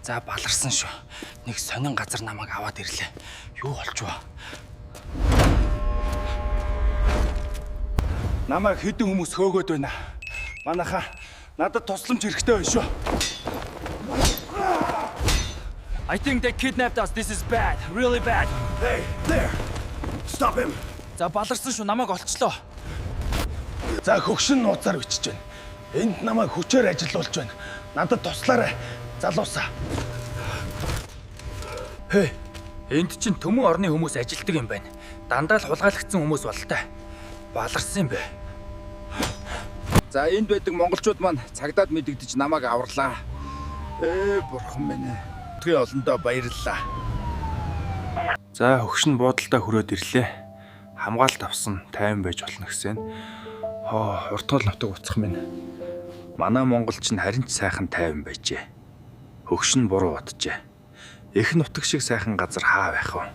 За, баларсан шүү. Нэг сонин газар намайг аваад ирлээ. Юу болж вэ? Намайг хэдэн хүмүүс хөөгөөд байна. Манайхаа, надад тусламж хэрэгтэй байна шүү. I think they kidnapped us. This is bad. Really bad. Hey, there! Stop him! За, баларсан шүү. Намайг олчлоо. За, хөгшин нууцаар бичиж байна. Энд намайг хүчээр ажилуулж байна. Надад туслаарай. Залуусаа. Хэй. Энд чинь төмөн орны хүмүүс ажилдаг юм байна. Дандаа л хулгайлагдсан хүмүүс бололтой. Баларсан юм бэ. За, энд байдаг монголчууд маань цагдаад мэдэгдэж намайг аварлаа. Ээ, бурхан минь ээ. Нутгийн олондоо баярлалаа. За, хөгшин буудалдаа хүрээд ирлээ. Хамгаалт авсан, тайван байж болно гэсэн. Хоо, хурдгал нутаг уцах минь. Манай монголч нь харин ч сайхан тайван байжээ. Хөгшин буруу боджээ. Эх нутаг шиг сайхан газар хаа байх вэ?